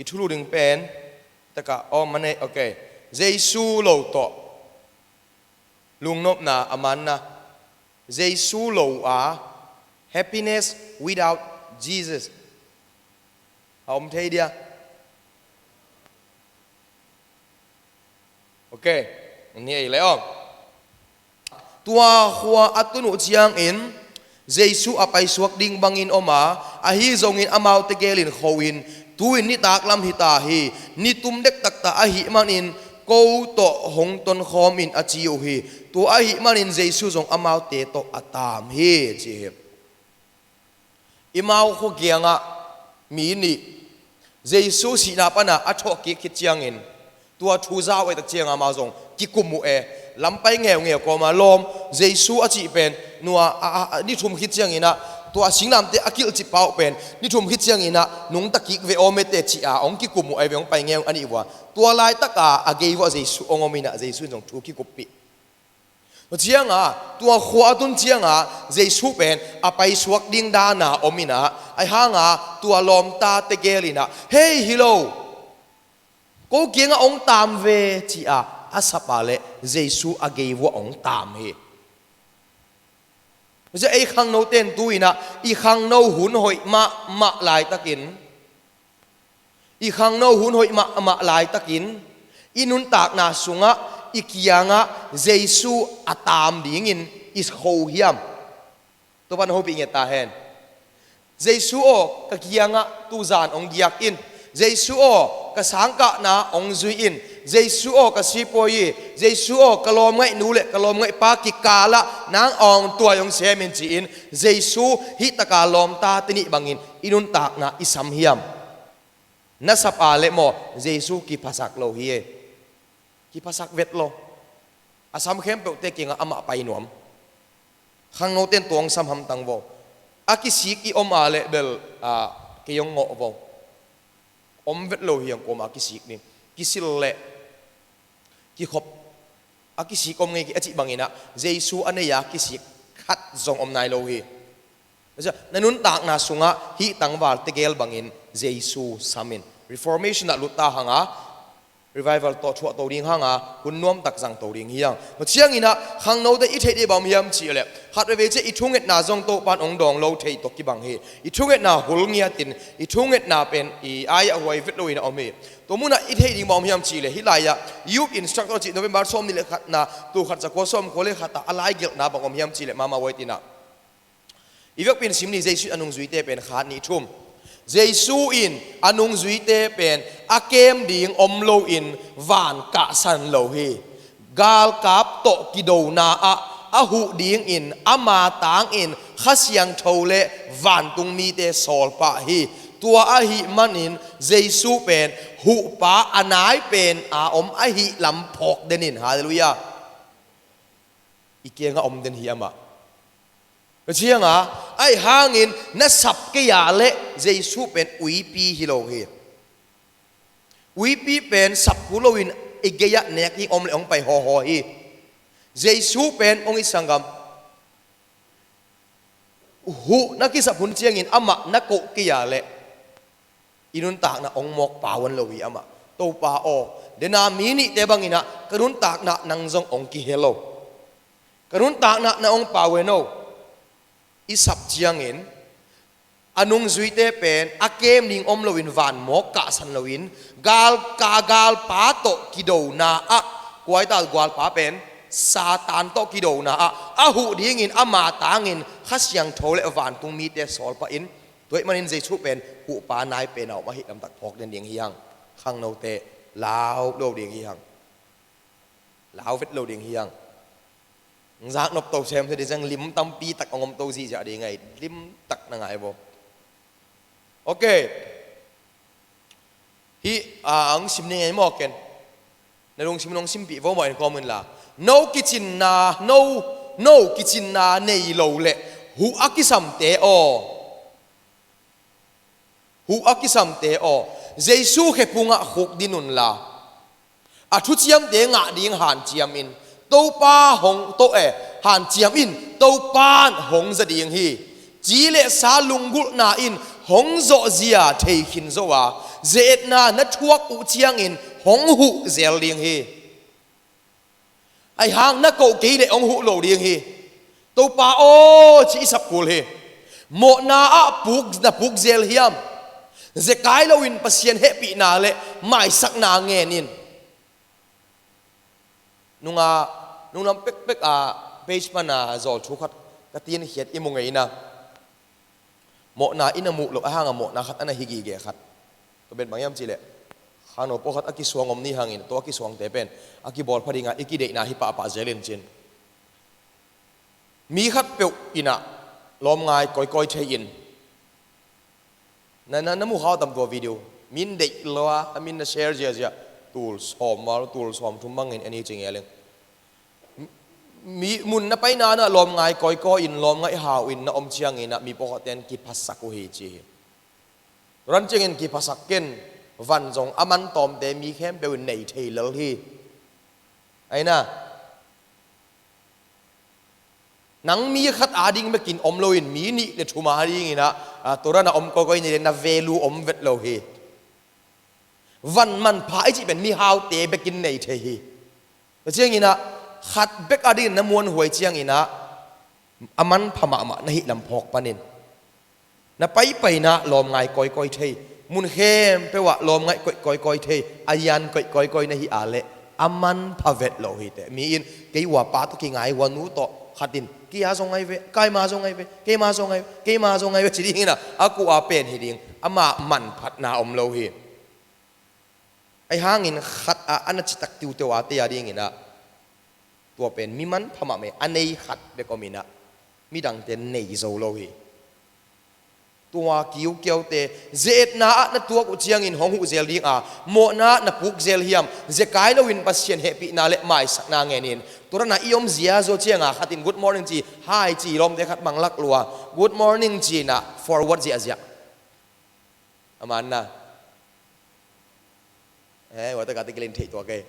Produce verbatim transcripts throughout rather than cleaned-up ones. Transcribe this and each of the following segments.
I thulu ding pen, taka, oh, mane, okay. Jesu lo tawh. Lungnopna, a manna. Jesu lo a, happiness without Jesus. A om thei dia. Okay. Ni ei le om. Tua khua a tun uh ciangin Jesu a paisuak ding bangin om a, ahi zongin amaute gelin kho in, tu-in nitak lam hita hi, nitum dektakta ahih manin ko tawh hong tonkhawm in a ci uh hi. Tua ahih manin Jesu zong amaute tawh a taam hi, ci hi. Emau khua kiangah mi nih Jesu sihna pana a thawhkik khit ciangin, tua thu za uh e tak cianga amau zong kikum uh e, lampai ngeungeu kawma lawm, Jesu a cih pen nua a, a, a, ni thum khit cianginah, tua singlamte a kilhcip pa uh pen ni thum khit cianginah nungta kik ve aw mete ci-a hong kikum uh e ve, hong pai ngeu a nih vua. Tua laitaka a gei vuah Jesu hong om inah Jesu in zong thu kikuppih. Tua cianga, tua khua a tun cianga Jesu pen a paisuak ding dana om inah, ahi hanga tua lawmta tegel inah, "Hei, hi lo, ko kiangah hong taam ve," ci-a a sap a leh Jesu a gei vuah hong taam hi. Tua ciah ei khangno ten tu inah i khangno hun hoih mahmah laitakin, i khangno hun hoih mahmah laitakin, i nuntakna sungah i kiangah Jesu a taam dingin i kho hiam? Tua pan hopih nget ta hen. Jesu aw, ka kiangah tuzan hong giak in. Jesu aw, ka sangkahna hong zui in. Jesu aw, ka sipuai hi. Jesu aw, ka lawmngaihnu le ka lawmngaihpa kikalah nang awngtuai hong sem in ci-in Jesu hih taka lawmta te nih bangin i nuntakna i sam hiam? Na sap a leh maw, Jesu kiphasak lo hi e. Kiphasak vet lo. A sam khempeuhte kiangah amah pai nuam. Khangnote in tua hong sam hamtang vo. A kisik i om a leh bel, ah, kei hong ngawh vo. Om vet lo hi hang kuamah a kisik ni. Kisil leh kikhop, a kisik om ngei kei a cih banginah Jesu a nei-a kisik khat zong om nai lo hi. Na nuntakna sungah hih tangval tegel bangin Jesu sam in. Reformation ah lut ta hanga, revival tawh thuahto ding hanga, hun nuamtak zangto ding hi hang. Tua cianginah khangnote i theih dih bang om hiam cihleh, khat veivei ciah i thungetna zong Topan hong dawng lo thei tawh kibang hi. I thungetna hul ngiatin, i thungetna pen i ai-ah huai vet loin a om hi. Tua munah i theih ding bang om hiam cihleh, hih lai-ah Youth Instructor cih November sawm nih le khatna, tul khat za kua sawm kua le khatah a lai gelhna bang om hiam cihleh, mama huai tinah. I vekpin sim ni, Jesu in a nungzuite pen khat nih thum. Jesu in a nungzuite pen a kem ding om loin van kahsan lo hi. Galkap tawh kidona ah a huh dingin ama tangin Kha Siangtho le vantung mite sawlpah hi. Tua ahih manin Jesu pen huhpa a nai pen a om ahih lam phawk denin. Halleluiah. I kiangah om den hi amah. Tua cianga, ahi hangin na sap kei a leh Jesu pen uipi hi lo hi. Uipi pen sap kul loin i gei-ah nek ding om le hong pai hawhaw hi. Jesu pen hong i sanggam. Huh na kisap hun ciangin amah na koh kei a leh i nuntakna hong mawk pauan lo hi amah. Topa aw, dena mi nihte banginah ka nuntakna nang zong hong kihel lo. Ka nuntakna na hong pau hen o. I sap ciangin a nungzuite pen a kem ding om loin van mawk kahsan loin, gal, ka galpa tawh kidona ah, kuaita galpa pen Satan tawh kidona ah a huh dingin ama tangin Kha Siangtho le vantung mite sawlpah in, tua ahih manin Jesu pen huhpa nai pen a om ahih lamtak phawk den ding hi hang. Khangnote, lau lo ding hi hang. Lau vet lo ding hi hang. Zaknop to semsem ding ciang lim tampi tak hong om to zihziah ding ahi, lim tak na ngai vo. Okay. Hih, ah, ang sim ni ngei maw ken. Na lungsim nong simpih vo maw en kawm unla. No kicinna, no, no kicinna nei lo le huh a kisamte aw. Huh a kisamte aw. Jesu khephungah khukdin unla. A thuciamte ngah ding hanciam in. Topa hong tawh e, hanciam in. Topan hong za ding hi. Ci le sa lunggulhna in hong zawhzia thei khin zo a, Ze-etna na thuak uh ciangin hong huh zel ding hi. Ahi hang na koh kei leh hong huh lo ding hi. Topa aw, ci i sap kul hi. Mawhna ah puk, na puk zel hiam? Zekai loin Pasian hehpihna le maisakna ngen in. Nunga, nunglam pekpek a page pana zawl thu khat ka tinkhiat i mu ngeina. Mawhna i na muh loh a hanga mawhna khat a na hi gige khat. Tua pen bang hiam cihleh, khangno pawlkhat a kisuang om ni hangin, tua a kisuangte pen a kibawl pha dinga i kideihna hi pahpah zel in cin. Mi khat peuh inah lawmngai kawikawi thei in. Na, na, na mu khau tam tua video. Min deih lo a, a min na share ziahziah. Tul sawm mal, tul sawm thum bangin en hi ci ngeling. Mi mun na paina na lawmngai kawikawi in, lawmngaih hau in na om ciangin ah mi pawlkhatten kiphasak uh hi ci hi. Tua dan ciangin kiphasak ken, van zong a man tawmte mi khempeuh in nei thei lel hi. Aina, nang mi khat ading bekin om loin mi nih le thum adingin ah, ah, tua dan a om kawikawi nei le na value om vet lo hi. Van manpha i cih pen mihaute bekin nei thei hi. Tua ciangin ah khat bek adingin na muanhuai ciangin ah a manpha mahmah na hih lam phawk panin. Na paipaina lawmngai kawikawi thei, mun khempeuh ah lawmngaih koih kawikawi thei, a yan koih kawikawi na hih a leh a manpha vet lo hi teh. Mi in kei ua pa tawh kingai, ua nu tawh khatin, kei a zong ngai ve, kai ma zong ngai ve, kei ma zong ngai ve, kei ma zong ngai ve ci dingin ah a kuh a pen hi ding, amah manphatna om lo hi. Ahi hangin khat ah a na citak tiuteu a tei a dingin ah, tua pen mi manpha mahmah a nei khat bek om in ah midangte nei zo lo hi. Tua kiukiaute ze-etna ah na tuak uh ciangin hong huh zel ding a, mawhna ah na puk zel hiam? Zekai loin Pasian hehpihna le maisakna ngen in. Tua dan a i om ziazua cianga khatin good morning ci, hi ci, lawmte khat manglak lua, good morning ci-in ah forward ziahziah. A man na. Eh, ua taka te kilin theih tua kei.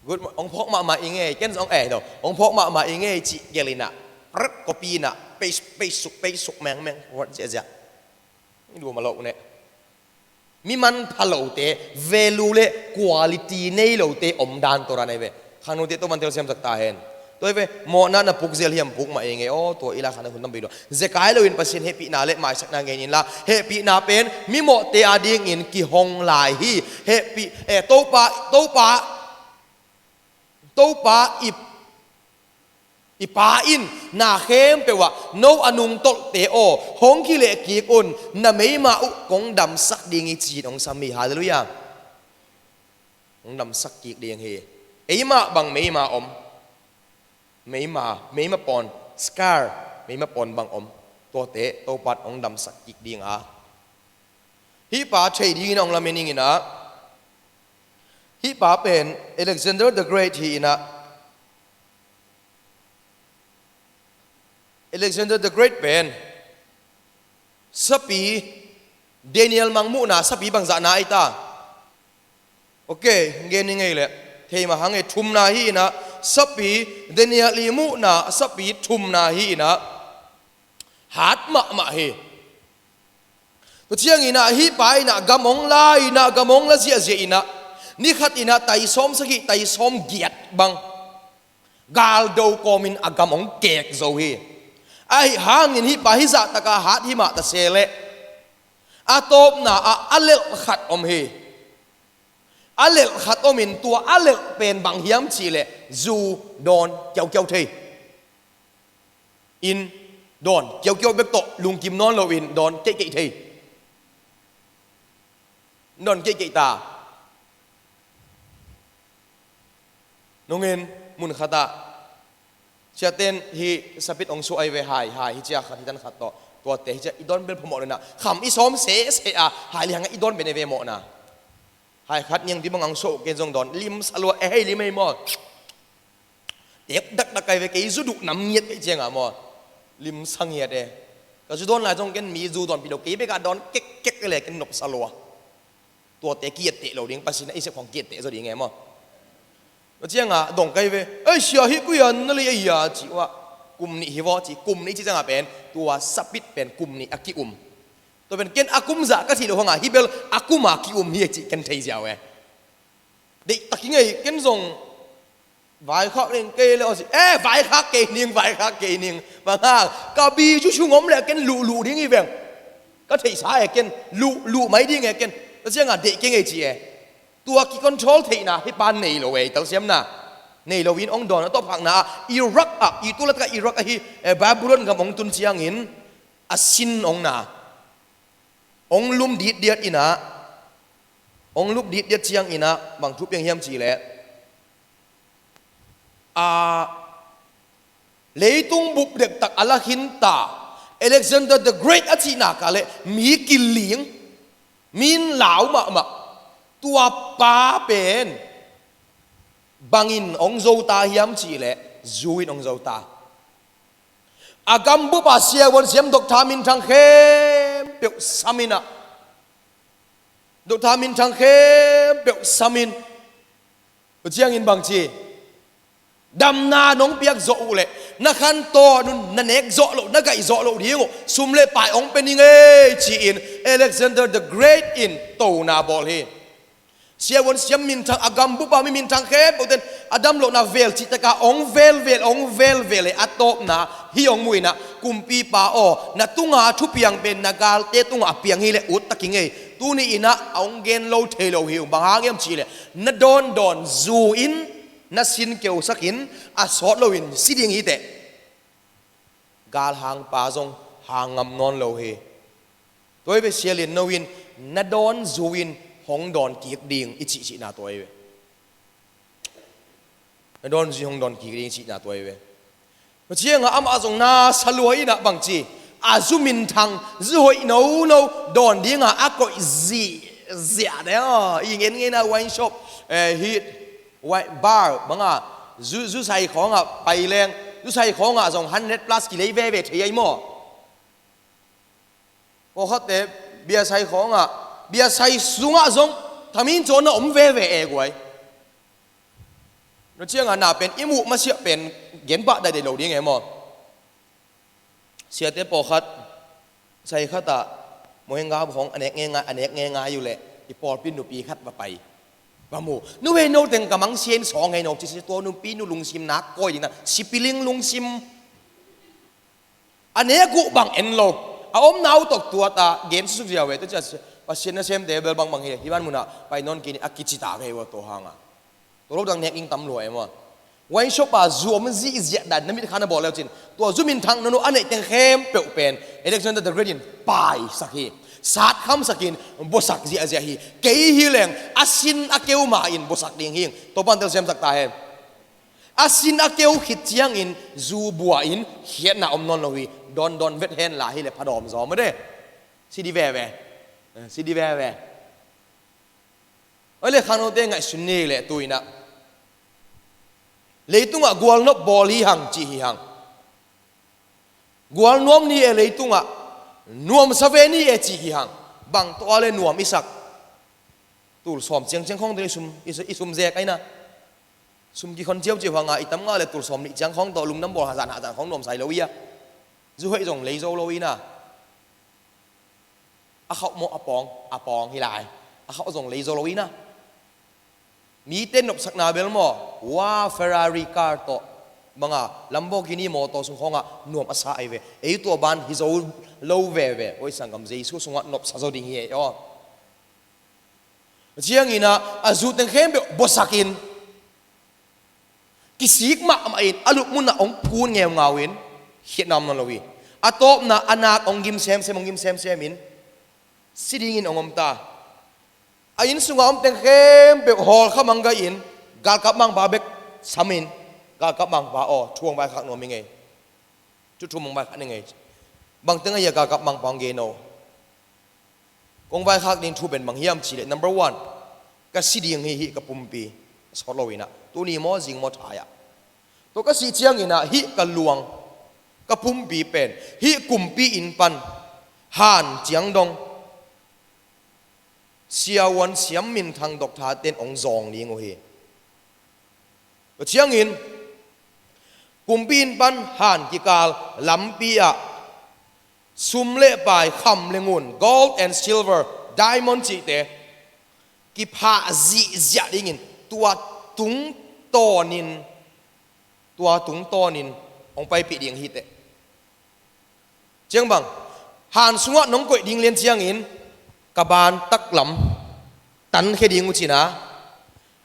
Good mo-, hong phawk mahmah i ngei, ken zong eh, no. Hong phawk mahmah i ngei cih gelin ah, prep, copy in ah, paste, paste suk, paste suk mengmeng, forward ziahziah. I duam a loh ne. Mi manpha lote, value le quality nei lote om dan tua dan ahi ve. Khangnote Topa'n telsiamsak ta hen. Tua hi ve, mawhna na puk zel hiam? Puk mah i ngei, aw, tua i la khan a hun tampi dua. Zekai loin Pasian hehpihna le maisakna ngen inla, hehpihna pen mi mawhte adingin kihong lai hi. Hehpih, eh, Topa, Topa, Topa i, i Pa in na khempeuh ah no a nungtolhte aw, hong kileh kik un, na meima uh kong damsak ding hi ci-in hong sam hi. Halleluiah. Hong damsak kik ding hi. Eima bang meima om? Meima, meima pawn, scar, meima pawn bang om? Tuate Topa'n hong damsak kik ding a. Hih pa thei dingin hong lamen ing in ah. Hih pa pen Alexander the Great hi in ah. Alexander the Great pen sapi, Daniel mangmuhna sapi bangzahna ahi ta? Ok, gen ni ngei leh thei mah hang e. Thumna hi in ah, sapi, Daniel i muhna sapi thumna hi in ah, hat mahmah hi. Tua ciangin ah hih pa in ah gam hong la in ah, gam hong la ziahziah in ah, ni khat in ah tai sawm sagih, tai sawm giat bang galdo kawmin a gam hong kek zo hi. Ahi hangin hih pa hih zahtak a hat hi mah ta se leh, a tawpna ah a lelh khat om hi. A lelh khat omin, tua a lelh pen bang hiam cihleh, zu dawn kiaukiau thei. Inn dawn kiaukiau bek tawh lungkim nawn loin dawn keihkeih thei. Dawn keihkeih ta. Nungin mun khatah siaten hih sapit hong suah ahi ve, hai, hai, hih ciah khat, hih tan khat tawh. Tuate hih ciah i dawn bel phamawh lo in ah, kham i sawm sese a, hai lihang a i dawn ben ahi ve mawhna. Hai khat niang dibang ang suah uh, ken zong dawn limsa lua, eh, hei lim hei maw. Tek dakdak ahi ve, kei zu duh nam ngiat kei cianga maw. Limsa ngiat e. Ka zu dawn lai zong ken mi zu dawnpih lo, kei bek a dawn kekkek le ken nopsa lua. Tuate ki-etteh lo ding, Pasian a i sep khong ki-etteh zaw ding e maw. Tua cianga dong kai ve, ei sia, hih koi a na lei ei a ci uh ah. Kum nih hi vaw ci, kum nih ci ciangah pen tua sapit pen kum nih a ki-um. Tua pen ken a kum zah ka thei lo hangah hih bel a kum a ki-um hi a cih ken thei ziau e. Deih tak hi ngei, ken zong vaikhak ding kei le aw ci. Eh, vaikhak kei ning, vaikhak kei ning. Bang hang, ka bi cu sung om le ken luhluh ding hi veng. Ka theihsa e ken, luhluh mai ding e ken. Tua ciangah deih kei ngei ci e. Tua ki-control theihna hih pan nei lo e, i telsiamna. Nei lo in hong dawn a tawpkhakna ah Iraq ah, i tu latak ah Iraq ahi, eh, Babylon gam hong tun ciangin a sin hong na. Hong lum ditdiat inah, hong lum ditdiat ciang inah bang thu piang hiam cih leh, a, leitung bup dektak a la khinta Alexander the Great a cihna kah le mi kiling, min lau mahmah, tua pa pen bangin hong zo ta hiam cih leh zu in hong zo ta. A gambup a siavuan siam doctor minthang khempeuh sam inah, doctor minthang khempeuh sam in, tua ciangin bang ci, damna nong piak zawh uh leh na khantawn un na nek zawh loh, na gaih zawh loh ding uh sum le pai hong pia ning ei ci-in Alexander the Great in tona bawl hi. Siavuan siam minthang, a gambup a mi minthang khempeuh ten a dam lohna vel cihtak a hong velvel, hong velvel e, a tawpna hih hong mu inah, kumpipa aw, na tunga thupiang pen na galte tungah a piang hi leh ut tak hi ngei. Tuni inah a hong gen lo thei lo hi ung, bang hang hiam cih leh na dawndawn zu in na sin keusak in a sawt loin si ding hi teh. Galhangpa zong hang ngam nawn lo hi. Tua hi ve, Sia Lian No in na dawn zu in hong dawn kik ding i cihcihna tua hi ve. Na dawn zu in hong dawn kik ding i cihna tua hi ve. Tua ciangah amah zong na sa lua inah bang ci, a zu minthang, zu hoih nono dawn dingah a koih zihziah de aw. I ngen ngeina wine shop, eh, hih wine bar bangah zu, zu sai khawngah pai leng, zu sai khawngah zong hundred plus kilei veve thei ahi maw? Pawlkhatte bia sai khawngah, bia sai sungah zong thamin cawn a om veve e guai. Tua ciangah na pen i muh masiah pen gen pah daidai lo ding e maw? Siate pawlkhat sai khatah muhengga khawng a nek ngeingai, a nek ngeingai uh leh i pawlpi nupi khat va pai, va mu. Nu hei, no teng ka mang sia in sawng hei no ci, sia tua nupi nu lungsim nak kawi ding na, sipiling lungsim. A nek uh bang en lo, a omna uh tawh tuat a gen susuk ziau e. Tua ciah Pasian nasemte bel bangbang hi, hih van munah pai nawn kei ni a kici ta kei uh a, tua hangah tua lo dang nek ding tam lua e maw? Wine shop a zu om zihziah dan na mitkha na bawl le uh cin, tua zu minthang nono a neih teng khempeuh pen Alexander the Great in paisak hi. Satkhamsak in buasak ziahziah hi. Kei hi leng a sin a keu ma in buasak ding hi. Topa'n telsiamsak ta hen. A sin a keu khit ciangin zu bua in khiatna om nawn lo hi. Dawndawn vet hen la hi le phadawm zaw maw de. Si di veve. Eh, si di veve. Oi le khangnote ngaihsun ni le tu inah, leitungah gualnop bawl hi hang ci hi hang. Gualnuam ni e leitungah, nuamsa ve ni e ci hi hang. Bang tawh a le nuam i sak? Tul sawm ciangciang khawng tawh i sum, i su-, i sum zek aina. Sum kikhon ciauciau hanga i tam ngah le tul sawm nih ciang khawng tawh lungdam bawl hazan hazan khawng nuamsa hi lo hi a. Zu hoih zong lei zo lo hi na. A khauh maw a pawng? A pawng hi lai. A khauh zong lei zo lo hi na. Mite nopsakna bel maw, wa, Ferrari car tawh banga Lamborghini mawtaw sung khawngah nuam a sa ahi ve. Ei tua ban hi zo lo veve. Oi sanggam, Jesu sungah nopsa zo ding hi ei aw. Cianginah a zu teng khempeuh buasakin, kisik mahmah in a lupmunah hong phun ngeungau in, khiatna om nawn lo hi. A tawpna a nak hong gim semsem, hong gim semsem in, si dingin hong om ta. A inn sungah om teng khempeuh hawlkham hong gai in, galkap mangpa bek sam in, galkap mangpa aw, thu hong vaikhak nuam hi ngei. Thu thu hong vaikhak ni ngei. Bang teng ahi a galkap mangpa hong gen aw? Kong vaikhak ding thu pen bang hiam cihleh, number one, ka si ding hi, hih ka pumpi. A sawt lo inah, tuni maw zing maw thai-ah. Tua ka sih cianginah hih ka luang, ka pumpi pen hih kumpi inn pan han ciang dong siavuan siam minthang doctor ten hong zawng ding uh hi. Tua ciangin Kumpi inn pan han kikal lampi ah sum le pai, kham le ngun, gold and silver, diamond cihte kiphah zihziah dingin tua tungtawnin, tua tungtawnin hong paipih ding hi teh. Ciang bang, han sungah nong koih ding lian ciangin ka ban taklam tankhia ding uh cina,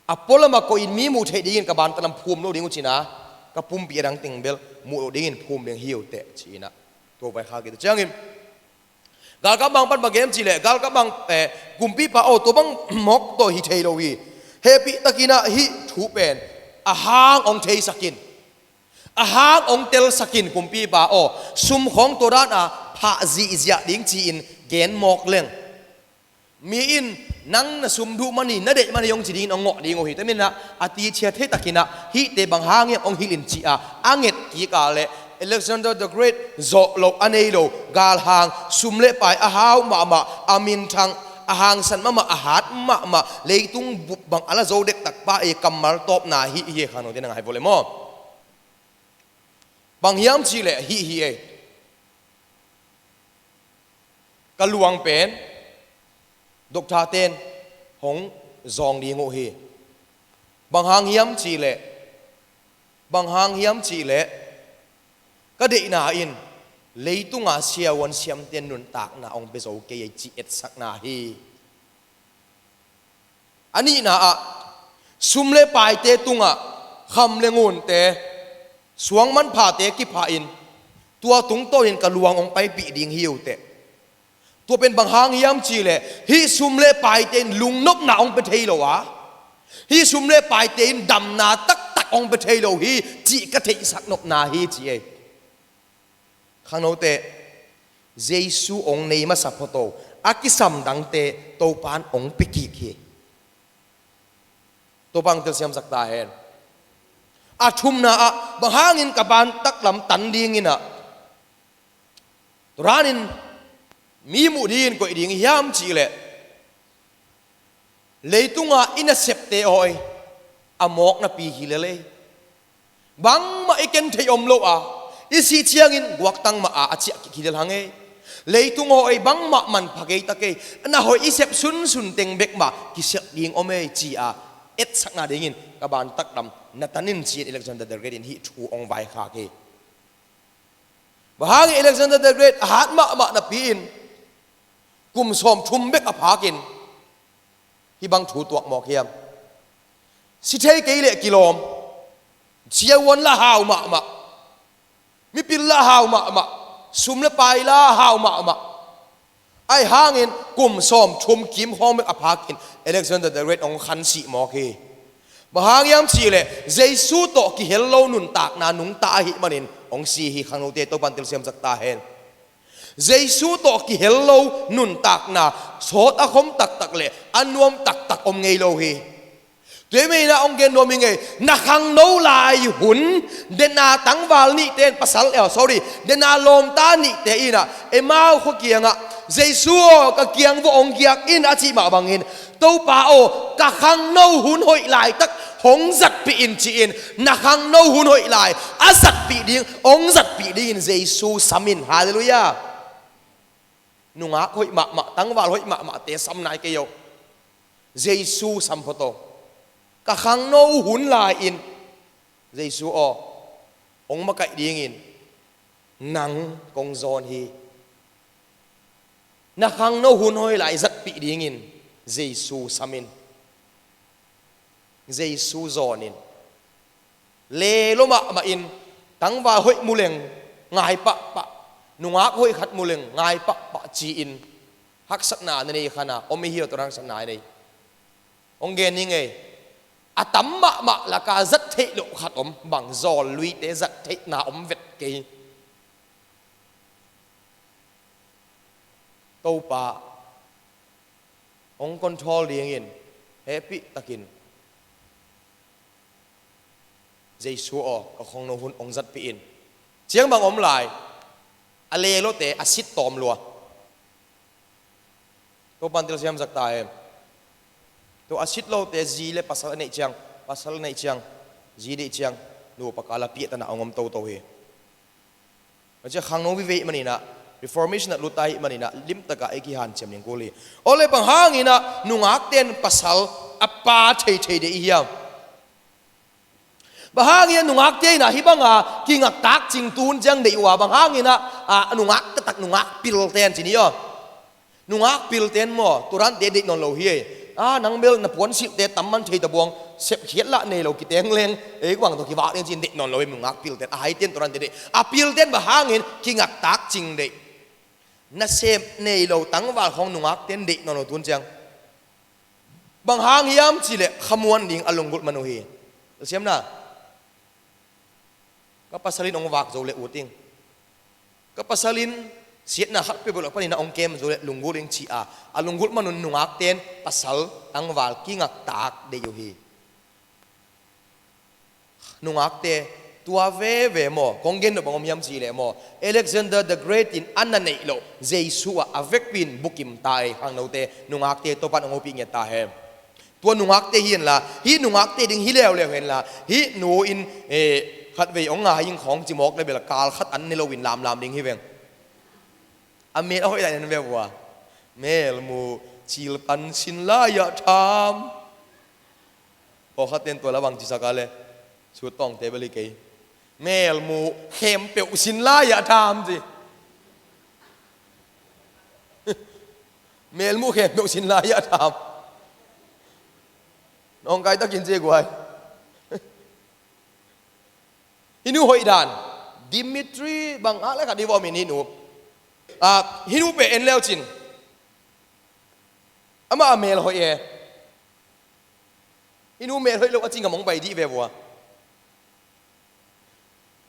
a pualamah koihin mi muh theih dingin ka ban taklam phum lo ding uh cina, ka pumpi a dang teng bel muh lo dingin phum ding hi uh teh ci-inah tua vaikhak hi. Tua ciangin galkap bang pan bang gen hiam cih leh, galkap bang, eh, kumpipa aw, tua bang mawk tawh hi thei lo hi. Hehpih takinah hih thu pen a hang hong theisak in, a hang hong telsak in kumpipa aw, sum khawng tua dan a phah zihziah ding ci-in gen mawk leng, mi in nang na sum duh man hi, na deih man hi hong ci dingin hong ngawh ding uh hi. Tua maninah a ticiat thei takinah hihte bang hang hiam hong hilh in ci-a a nget kik a leh Alexander the Great zawh loh a nei lo, galhang, sum le pai a hau mahmah, a minthang, a hangsan mahmah, a hat mahmah, leitung bup bang a la zo dektakpa ei kammal tawpna hih hi e, khangnote na ngai vua le maw? Bang hiam cih leh hih hi ei. Ka luang pen doctor ten hong zawng ding uh hi. Bang hang hiam cih leh, bang hang hiam cih leh ka deihna in leitunga siavuan siamte nuntakna hong pia zo kei ei cih etsakna hi. A nihna ah, sum le paite tungah kham le ngunte, suang manphate kiphahin tua tungtawnin ka luang hong paipih ding hi uh teh. Tua pen bang hang hiam cih leh hih sum le paite in lungnopna hong pia thei lo a, hih sum le paite in damna taktak hong pia thei lo hi cih ka theihsak nopna hi ci ei. Khangnote, Jesu hong nei masa phot o, a kisam dangte Topa in hong pia kik hi. Topa in telsiamsak ta hen. A thumna ah bang hangin ka ban taklam tan dingin ah, tua danin mi muh dingin koih ding hiam cih leh, leitunga i nasepte aw ei, a mawk napi hi lel ei. Bangmah i ken theih om lo a, i sih ciangin guaktang mah a a ciah kik hi lel hang ei. Leitung aw ei, bangmah manpha kei ta kei. Na hoih i sep sunsun teng bek mah kisialh ding om ei ci-a etsakna dingin ka ban taklam na tan in ci-in Alexander the Great in hih thu hong vaikhak hi. Bang hangin Alexander the Great a hat mahmah napi-in kum sawmthum bek a phakin hih bang thu tuak mawk hiam? Si thei kei leh kilawm, siavuan la hau mahmah, mipil la hau mahmah, sum le pai la hau mahmah. Ahi hangin kum sawmthum kim khawng bek a phakin Alexander the Great hong khansih mawk hi. Bang hang hiam cih leh Jesu tawh kihel lo nuntakna nungta ahih manin hong si hi. Khangnote, Topa in telsiamsak ta hen. Jesu tawh kihel lo nuntakna sawt a khom taktak le a nuam taktak om ngei lo hi. Tua ahih manin ah hong gen nuam ing ei, na khangno lai hun, dena tangval nihte in pasal, eh, sorry, dena lawmta nihte in ah Emau khua kiangah, Jesu aw, ka kiang vua hong giak in a cih mah bangin, Topa aw, ka khangno hun hoih laitak hong zatpih in ci-in, na khangno hun hoih lai a zatpih ding, hong zatpih dingin Jesu sam in. Halleluiah. Nungak hoih mahmah, tangval hoih mahmahte sam nai kei o. Jesu sam phot o. Ka khangno hun lai-in Jesu aw, hong makaih dingin nang kong zawn hi. Na khangno hun hoih lai zatpih dingin Jesu sam in. Jesu zawn in. Lelo mahmah in, tangval hoih mu leng ngai pahpah, nungak hoih khat mu leng ngai pahpah ci-in haksatna na nei kha na om hi. Tua haksatna i nei, hong gen ning ei. A tam mahmah laka zat theih loh khat om, bang, zawl luite zat theihna om vet kei. Topa hong control dingin hehpih takin, Jesu aw, ka khangno hun hong zatpih in. Ciang bang om lai, a lelote a sit tawm lua. Topa in telsiamsak ta hen. Tua a sit lote zi le pasal a neih ciang, pasal a neih ciang, zi deih ciang, nupa kala piahtana hong om toto hi. Tua ciang khangno vivei maninah, reformation ah luta ahih maninah limtaka ei kihanciam ding kul hi. Awle, bang hanginah nungakte in pasal a pa theithei deih i hiam? Bang hangin a nungakte inah hih banga kingaktak cing tun ciang deih uh a, bang hanginah a nungak taktak nungak pilte an ci ni aw. Nungak pilte an maw, tua dante deih nawn lo hi ei. A nang bel na puansilhte tam man thei tabuang, sepkhiat lah nei lo kiteng leng, ei kuang tawh kivak ding cin deih nawn lo hi, nungak pilte an a haite in tua dante deih. A pilte an bang hangin kingaktak cing deih. Nasep nei lo tangval khawng nungakte in deih nawn lo tun ciang. Bang hang hiam cihleh khamuan ding a lunggulh man uh hi. Siamna, ka pasal in hong vak zo le ut ing. Ka pasal in siatna khat peuhpeuh lak panin a hong kem zo le lunggulh ing ci-a a lunggulh man un nungakte in pasal tangval kingaktak deih uh hi. Nungakte tua veve maw, kong gen nop bang om hiam cihleh maw, Alexander the Great in a na neih loh Jesu ah a vekpi in bukim ta ei khangnote, nungakte Topa'n hong hopih ngiat ta hen. Tua nungakte hi henla, hih nungakte ding hi leuleu henla, hih nu in eh, khatvei hong ngai ing khawng ci mawk le bel kal khat an ne loin lamlam ding hi veng. A mel a hoih lai nan ve vua. Mel muh cilpan sin lai-ah tham. Pawlkhat ten tua la bang cisak a le, sut tawngte bel hi kei. Mel muh khempeuh sin lai-ah tham ci. Mel muh khempeuh sin lai-ah tham. Nawngkai takin ci guai. Hih nu hoih dan. Dimitri bang a le khat hi vawm in hih nu. Ah, hih nu peh en leu cin. Amah a mel hoih e. Hih nu mel hoih lo a ci ngam hong pai dih ve vua.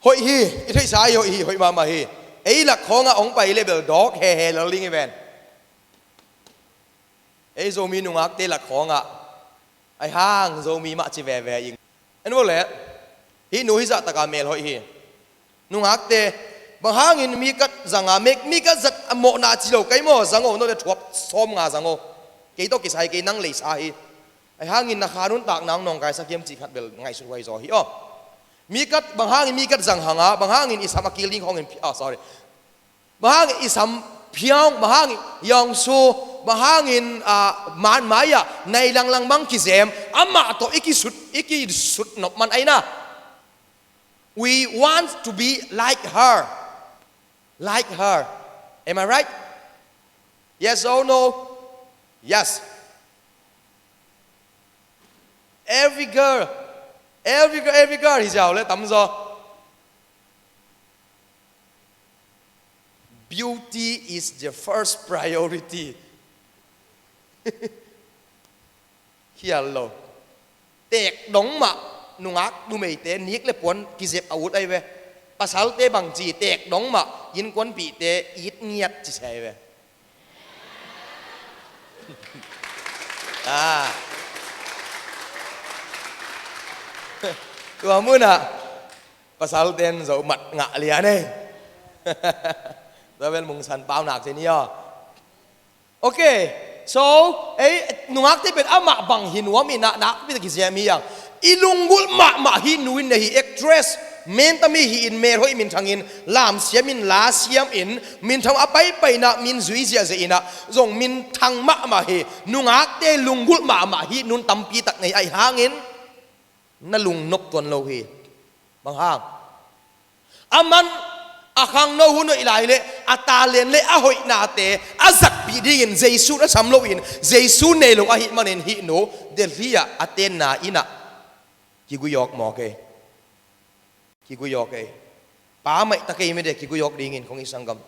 Hoih hi, i theihsa hi hoih hi, hoih mahmah hi. Ei lak khawngah hong pai le bel dawk hehe lel ding hi ven. Ei Zomi nungakte lak khawngah. Ahi hang Zomi mah ci veve ing. En vo le, hih nu hih zah taka mel hoih hi. Nungakte, bang hangin mi kat zanga, mi, mi kat zat a mawhna ci lo kei maw, zang o, no le thuap sawm nga zang o. Kei tawh kisai kei nang leisa hi. Ahi hangin na kha nuntakna hong nawngkaisak hiam cih khat bel ngaihsut huai zaw hi aw. Mi kat, bang hangin mi kat zang hanga, bang hangin i sam a kil ding khawngin, ah, sorry. Bang hangin i sam phiawng, bang hangin yawngsu, bang hangin, ah, man mai-ah nai langlang bang kizem, amah tawh i kisut, i kisut nop man aina. We want to be like her. Like her. Am I right? Yes or no? Yes. Every girl, every girl, every girl hi ziau le tamzaw. Beauty is the first priority. Khial lo. Teek dong mah nungak numeite nik le puan kizep a ut ahi ve. Pasalte bangci teek dong mah innkuanpihte it ngiat ci sia ahi ve. Ah. Tua munah pasalten zo mat ngah lian ei. Tua bel mungsan pau nak ci ni aw. Ok. So, ei, nungakte pen amah bang hi nuam inah nakpi tak hi ziam hi ang. I lunggulh mahmah hih nu in na hi actress, mentam hi hi in, melhoih minthangin lamsiamin lasiamin minthang a paipainah min zui ziahziah inah zong minthang mahmah hi. Nungakte lunggulh mahmah hih nun tampi tak nei ahi hangin na lungnop tuan lo hi. Bang hang? Aman a khangno hun hoih lai le a talent le a hoihnate a zatpih dingin Jesu na sam loin Jesu nei lo ahih manin hih nu Delhi ah a tenna innah kiguiyawk mawk ei. Kiguiyawk ei. Pa maihta kei mede kiguiyawk dingin kong i sanggam.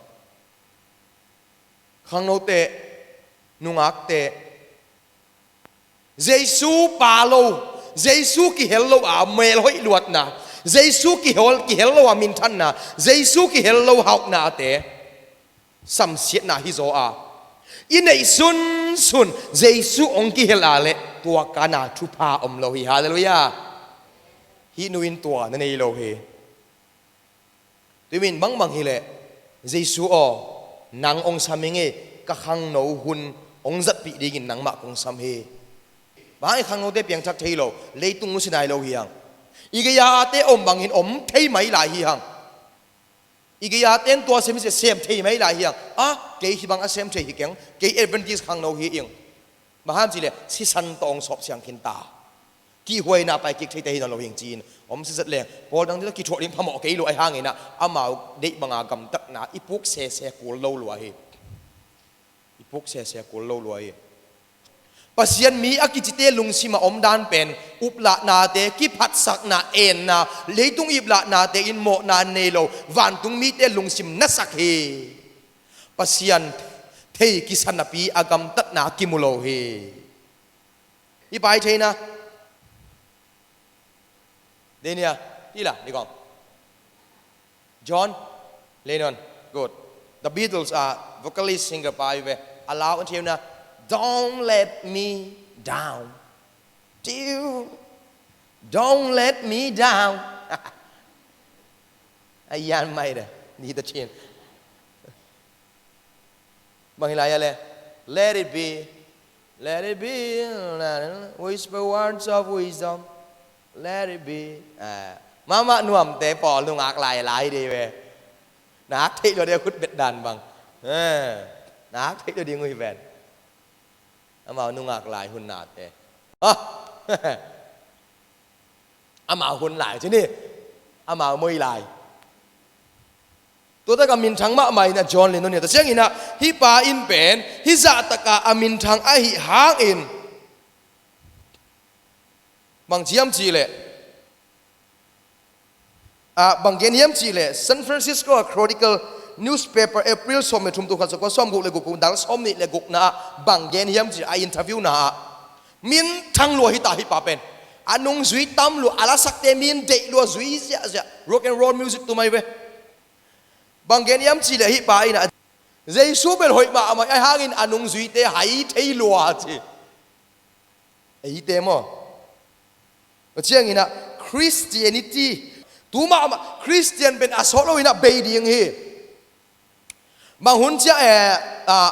Khangnote, nungakte, Jesu pa lo, Jesu kihel lo a melhoih luatna, Jesu kihel, kihel lo a minthanna, Jesu kihel lo hauhnate samsiatna hi zaw a, i neih sunsun Jesu hong kihel a le tua kana thupha om lo hi. Halleluiah. Hih nu in tua na nei lo hi. Tuimin bangbang hileh Jesu aw, nang hong sam hi ngei, ka khangno hun hong zatpih dingin nangmah kong sam hi. Bang hang i khangnote piangthak thei lo, leitung nusia nai lo hi ang. I gei-a te om bangin om thei mai lai hi hang. I gei-a ten tua sem hi sem thei mai lai hi hang. A, kei hih bang a sem thei hi keng, kei Adventist khangno hi ing. Bang hang hiam cih leh sisan tawh hong sawp siang khin ta. Kihhuaina pai kik thei te hi nawn lo hi ing ci-in om sitset leng, pawl dang tila kithuah ding phamawh kei lua ahih hangin ah, amau deih banga gamtatna i puk sese kul lo lua hi. I puk sese kul lo lua hi. Pasian mi a kicite lungsim a omdan pen uplahnate, kiphatsakna, enna, leitung iplahnate in mawhna nei lo, vantung mite lungsim nasak hi. Pasian thei kisa napi a gamtatna kimu lo hi. I pai theina. Denia, tila, ni kong. John Lennon, good. The Beatles a vocalist, singer pa hi ve. A lau an thiau na, "Don't let me down. Dear, don't let me down." A yan mai da, ni ta chin. Bang hi lai a le, "Let it be, let it be, whisper words of wisdom, let it be." Ah, mahmah nuamte pawl nungak lai lai dih ve. Nak theih lua dih khut bet dan bang. Ah, nak theih lua dih ngui ven. Amau nungak lai hun nate. Ah. Amau hun lai ci ni. Amau moi lai. Tua taka minthang mahmah in a John Lennon hi a, tua ciangin ah hih pa in pen hih zah taka a minthang ahih hangin, bang ci hiam cih leh, ah, bang gen hiam cih leh, San Francisco Chronicle newspaper, April sawm le thum, tul khat za kua sawm guk le guk, kum dal sawm nih le gukna ah bang gen hiam cih leh, a interview na ah, minthang lua hi ta hih pa pen. A nungzui tam lua, a lasakte mi in deih lua, zui ziahziah, rock and roll music tum ahi ve. Bang gen hiam cih leh hih pa in ah, Jesu pen hoih mahmah ahih hangin a nungzuite hai thei lua ci. Eite maw? Tua ciangin ah Christianity, tu mahmah Christian pen a sawt lo in ah bei ding hi. Bang hun ciang, eh, ah,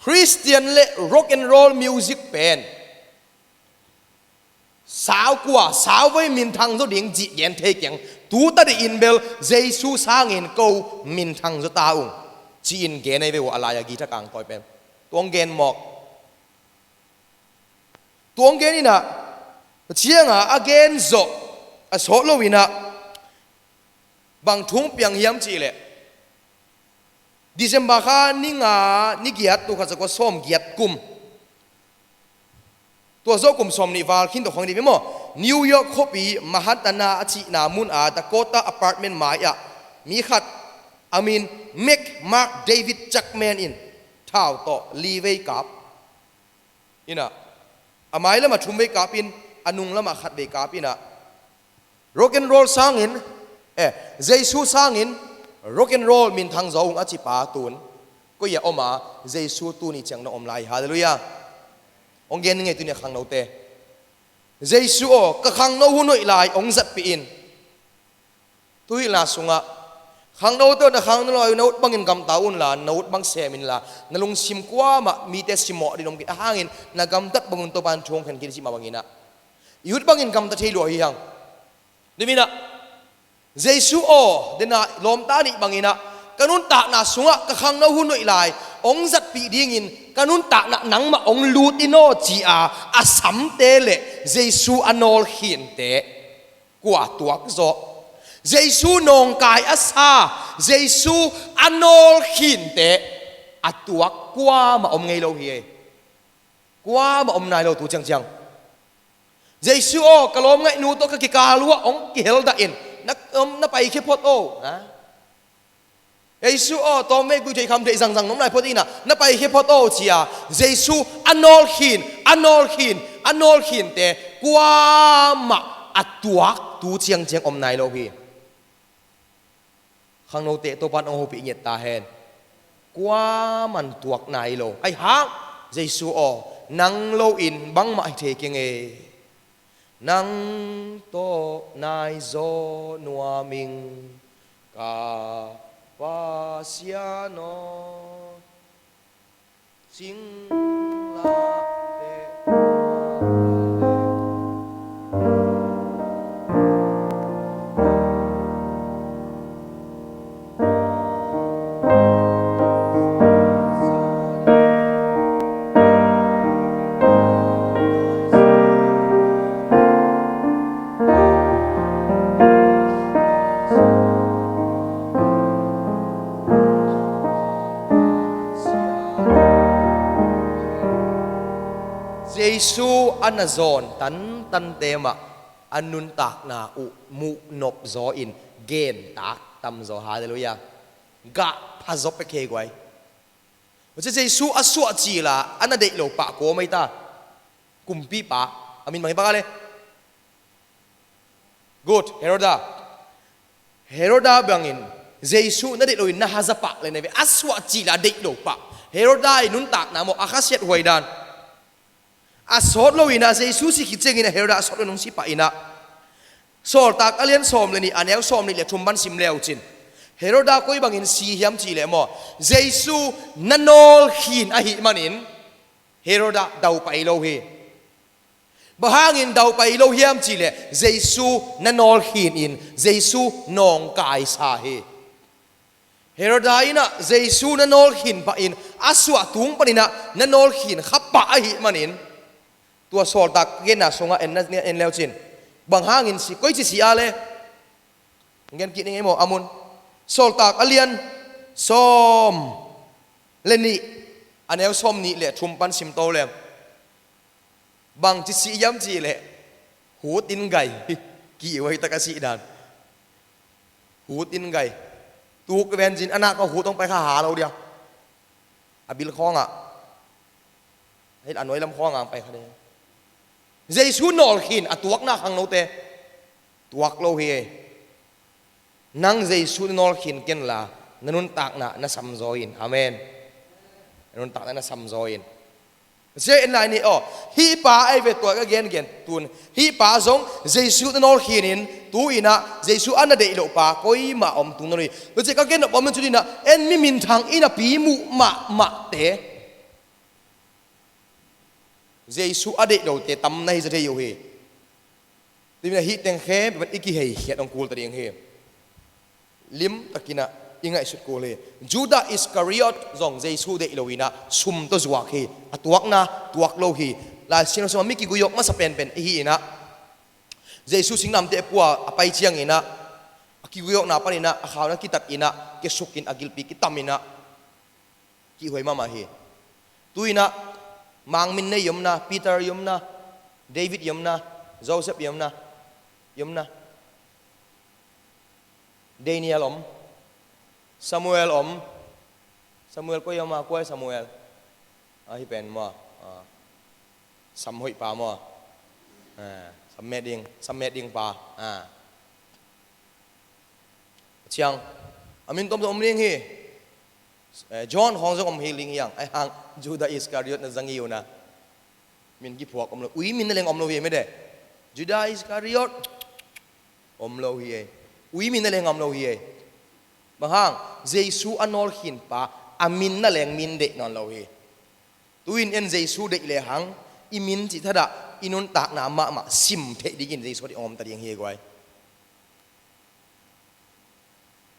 Christian le rock and roll music pen sau kua, sau voi minthang zaw ding cih gen thei keng. Tu ta dih in bel Jesu sangin ko minthang zaw ta ung, ci-in gen ahi ve uh a, a lai a guitar kangtawi pen. Tua hong gen mawk. Tua hong gen in ah, tua ciang a a gen zawh a sawt lo in ah, bang thu hong piang hiam cih leh, December kha ni nga, ni giat, tul khat za kua sawm giat kum, tua zawh kum sawm nih val khin tawh khawng dih ve maw, New York khuapi Manhattan a cihna mun a Dakota apartment mai ah mi khat a min Mac Mark David Chapman in thau tawh li vei kap in ah, a mai lamah thum vei kap in, a nung lamah khat vei kap in ah, rock and roll sangin, eh, Jesu sangin rock and roll minthang zaw ung a ci pa tun koi ah om a, Jesu tuni ciang na om lai. Halleluiah. Hong gen ni ngei tuni a khangnote. Jesu aw, ka khangno hun hoih lai hong zatpih in. Thuhilhna sungah khangnote aw, na khangno lai uh na ut bangin gamta unla, na ut bang sem inla, na lungsim kuamah mite simawh ding om kei a hangin, na gamtat bangun Topa'n thu hong khen khin cih mah bangin ah, i ut bangin gamta thei lua hi hang. Niminah Jesu aw, dena lawmta nih bangin ah, ka nuntakna sungah ka khangno hun hoih lai hong zatpih dingin ka nuntakna nangmah hong lut in aw ci-a a samte le Jesu a nawl khinte kua tuak zaw? Jesu nawngkai a sa, Jesu a nawl khinte a tuak kuamah om ngei lo hi. Kuamah om nai lo tu ciangciang. Jesu aw, ka lawmngaihnu tawh ka kikal uh ah hong kiheldah in, na, na paikhia phot aw, ha? Jesu aw, tawmvei guihtheih khamtheih zangzang na om lai phot in ah, na paikhia phot aw ci-a Jesu a nawl khin, a nawl khin, a nawl khinte kuamah a tuak tu ciangciang om nai lo hi. Khangnote Topa'n hong hopih ngiat ta hen. Kuamah tuak nai lo. Ahih hang, Jesu aw, nang loin bangmah hi thei keng e. Nang tawh nai zaw nuam ing, ka Pasian aw. Singlamteh Jesu a na zawn tantante mah a nuntakna uh muh nop zaw in gentak tam zaw. Halleluiah. Gah pha zaw pek hi guai. Huci Jesu a suah cila a na deih lo pah kua om ei ta? Kumpipa a min bang hi bang a le? Good. Heroda. Heroda bangin Jesu na deih lo in na haza pah le na ve, a suah cila deih lo pah. Heroda i nuntakna maw, a khasiat huai dan. A sawt lo inah Jesu si khit ciangin a Heroda a sawt lo nung si pah inah Sawltak a lian sawm le nih a neu sawm nih le thum pan sim leu cin Heroda koi bangin si hiam cih leh maw, Jesu na nawl khin ahih manin Heroda daupai lo hi. Bang hangin daupai lo hiam cih leh Jesu na nawl khin in Jesu nawngkaisa hi. Heroda inah Jesu na nawl khin pah in a suah tung paninah na nawl khin kha pah ahih manin tua Sawltak genna sungah en na, en leu cin bang hangin si, koici si a le? Gen kih ning ei maw, a mun. Sawltak a lian sawm le nih a neu sawm nih le thum pan sim to lem. Bangci sih hiam cih leh hut in gai. Kihhuai tak a sih dan. Hut in gai. Tuk vencin a nak a hut hong pai kha ha lo dia. A bil khawngah. Hei, a nuai lam khawngah hong pai kha dia. Jesu nawl khin a tuakna khangnote tuak lo hi ei. Nang Jesu na nawl khin kenla na nuntakna na samzaw in. Amen. Na nuntakna na samzaw in. Sia en lai ni aw. Hih pa ai ve tua ka gengen tun. Hih pa zong Jesu na nawl khin in tu inah Jesu a na deih loh pa koimah om tung na lui. Tua cia ka gen nop om na cu dinah en mi minthang in a pi muh mahmahte Jesu a deih lote tam na hi za thei uh hi. Tuinah hih teng khempeuh i kiheikhiat hong kul ta ding hi. Limtakinah i ngaihsut kul hi. Judah Iskariot zong Jesu deih lo inah sum tawh zuak hi. A tuakna tuak lo hi. Lai Siangtho sungah mi kiguiawk masa penpen i hi inah Jesu singnamte a pua a pai cianginah a kiguiawkna paninah a khauna kitat inah kiasukin a gilpi kitam inah kihhuai mahmah hi. Tu inah Mangmin nei i omna, Peter i omna, David i omna, Joseph i omna, i omna. Daniel om, Samuel om, Samuel koi om a, kua Samuel? A hi pen maw? A. Sam hoih pa maw? A, sam met ding, sam met ding pa. A. Ciang a min tom zong om ding hi. Eh, John khawng zong om hi ling hiang. Ai hang Judah Iskariot na zang hi uh na. Min kiphuak om lo. Ui min na leng om lo hi mede. Judah Iskariot om lo hi ei. Ui min na leng om lo hi ei. Bang hang Jesu a nawl khin pa a min na leng min deih nawn lo hi. Tu in en Jesu deih le hang i min cih thadah i nuntakna mahmah sim theih dingin Jesu a deih om ta ding hi ei guai.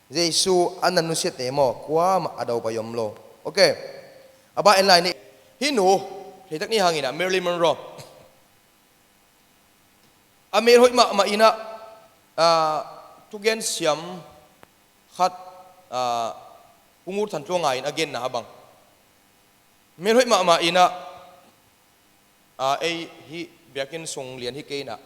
Jesu a na nusiate maw kuamah a daupai om lo. Ok. A ba en lai ni. Hih nu theitak ni hanginah Marilyn Monroe a mel hoih mahmah inah, ah, thugen siam khat, ah, Pu Ngur Than Tua Ngai in a genna a bang mel hoih mahmah inah, ah, ei hih biakinn sung lian hi kei inah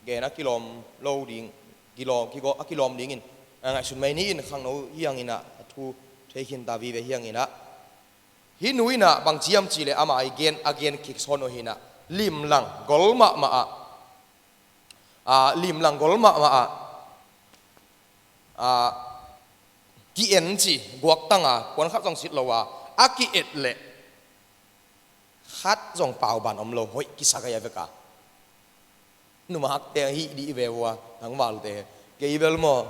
gen a kilawm lo ding, kilawm, kigo, a kilawm dingin, ah, ngaihsun mai ni in khangno hianginah a thu thei khinta vive hianginah hih nu inah bang ciam cih leh amah i gen a gen kik sawn uh hinah limlang gol mahmah ah, ah, limlang gol mahmah ah, ah, ki-en ci guaktang a kuan khat zong sit lo a a ki-et leh khat zong pauban om lo, hoih kisak a hi a vek a. Numakte hih dih ve uh a, tangvalte. Kei bel maw,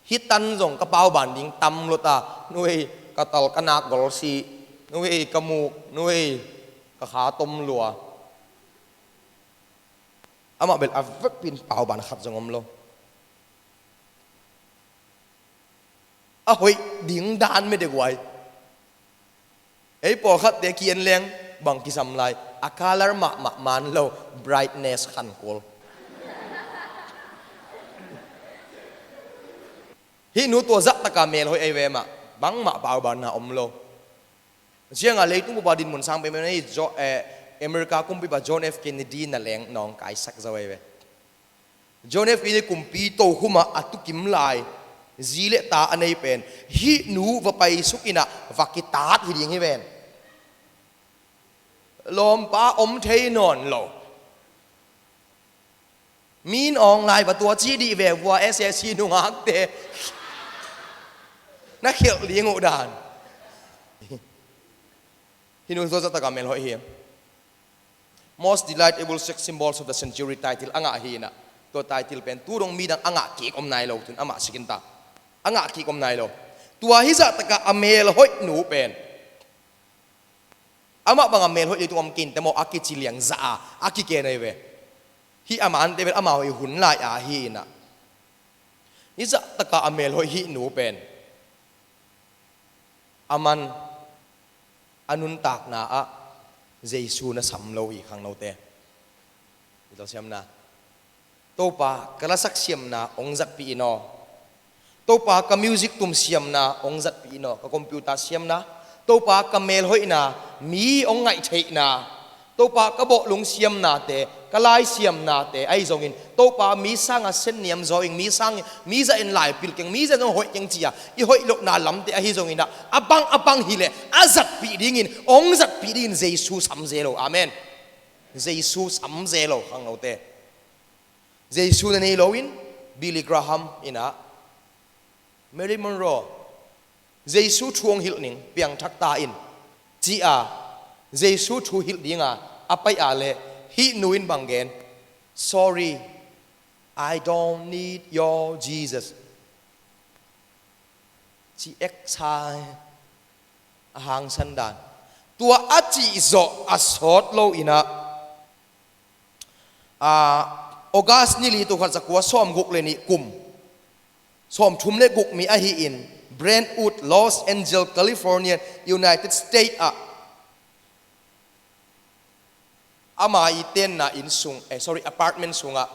hih tan zong ka pauban ding tam lua ta, nuei ka tal ka nak gol si, nuei ka muk, nuei ka kha tom lua. Amah bel a vekpin pauban khat zong om lo. A hoih ding dan mede guai. Ei pawlkhatte ki-en leng bang kisam lai, a color mahmah man lo, brightness khan kul. Hih nu tua zahtaka mel hoih ei ve mah, bangmah paubanna om lo. Ciangah leitung pupa dinmun sang peuhmah nei zo, eh, America kumpipa John F Kennedy na leng nawngkaisak zo ei ve. John F Kennedy kumpi tokhumah a tukim lai zi le ta a nei pen hih nu va paisuk inah va kitat hi ding hi ven. Lawmpa om thei nawn lo. Min awng lai va tua ci dih ve vua S S C nungakte. Na khelh ding uh dan. Hih nu zaw zahtaka mel hoih hi. Most Delightable Sex Symbols of the Century title a ngah hi inah, tua title pen tu dong midang a ngah kik om nai lo, tun amah sikin ta. A ngah kik om nai lo. Tua hih zahtaka a mel hoih nu pen amah banga mel hoih leitung om kinte maw a kici liang zah a a kiken ahi ve. Hih a mante pen amah hoih hun lai a hi inah, hih zahtaka a mel hoih hih nu pen aman a nuntakna ah Jesu na sam lo hi khangnote. Topa, ka lasak siamna hong zatpih in aw. Topa, ka music tum siamna hong zatpih in aw. Ka computer siamna, Topa, ka melhoihna, mi hong ngaihtheihna, Topa, ka bawhlung siamnate, ka lai siamnate ahi zongin, Topa, mi sanga senniam zaw ing, mi sang, mi zahin lai pil keng, mi zahin zong hoih keng ci-a i hoih lohna lamte ahi zongin ah, a bang a bang hileh a zatpih dingin, hong zatpih dingin Jesu sam zel lo. Amen. Jesu sam zel lo khangnote. Jesu na nei loin Billy Graham inah, Marilyn Monroe, Jesu thu hong hilh ning, piangthak ta in, ci-a Jesu thu hilh dinga a pai-a leh hih nu in bang gen? Sorry, I don't need your Jesus, ci eksa a hangsan dan. Tua a cih zawh a sawt lo inah, a, August ni li, tul khat za kua sawm guk le nih kum, sawm thum le guk mi ahi in, Brentwood, Los Angeles, California, United States ah ama i tenna inn sung, eh, sorry, apartment sungah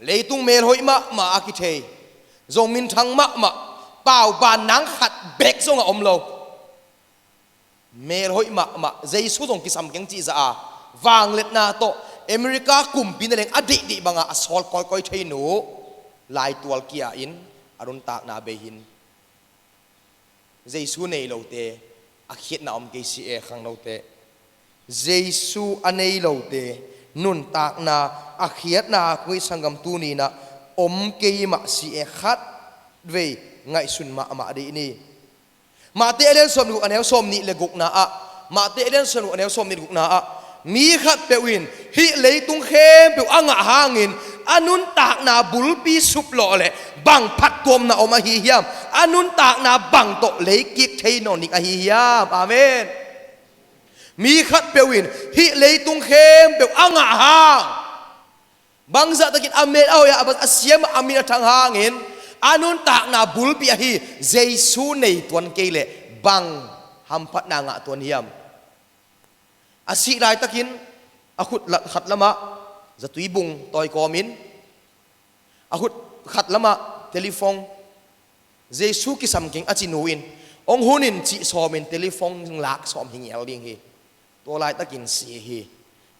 leitung melhoih mahmah a kithei, zong minthang mahmah, pauban nang khat bek zong a om lo. Melhoih mahmah, Jesu zong kisam keng cih zah a, vangliatna tawh America kumpi na leng a deihdeih banga a sawt kawikawi thei nu, laitual kia in a nuntakna bei hin Jesu nei lote a khiatna om kei si e khangnote. Jesu a nei lote nuntakna a khiatna kong i sanggam tuni inah om kei mah si e, khat vei ngaihsun mahmah dih ni. Mate a lian sawm le guk, a neu sawm nih le gukna ah, Mate a lian sawm le guk, a neu sawm nih le gukna ah, mi khatpeuh in hih leitung khempeuh a ngah hangin a nuntakna bulpi suplawh leh bang phattuamna om ahi hiam? A nuntakna bang tawh leikik thei nawn ding ahi hiam? Amen. Mi khatpeuh in hih leitung khempeuh a ngah hang, bangzahtakin a mel a hoih a, a siam a, a min a thang hangin a nuntakna bulpi ahi Jesu nei tuan kei leh bang hamphatna ngah tuan hiam? A sih laitakin a khut la-, khat lamah zatui bung tawi kawmin, a khut khat lamah telephone, Jesu kisam keng a ci nu in, hong hun in cih sawmin telephone lak sawm hi ngial ding hi. Tua laitakin si hi.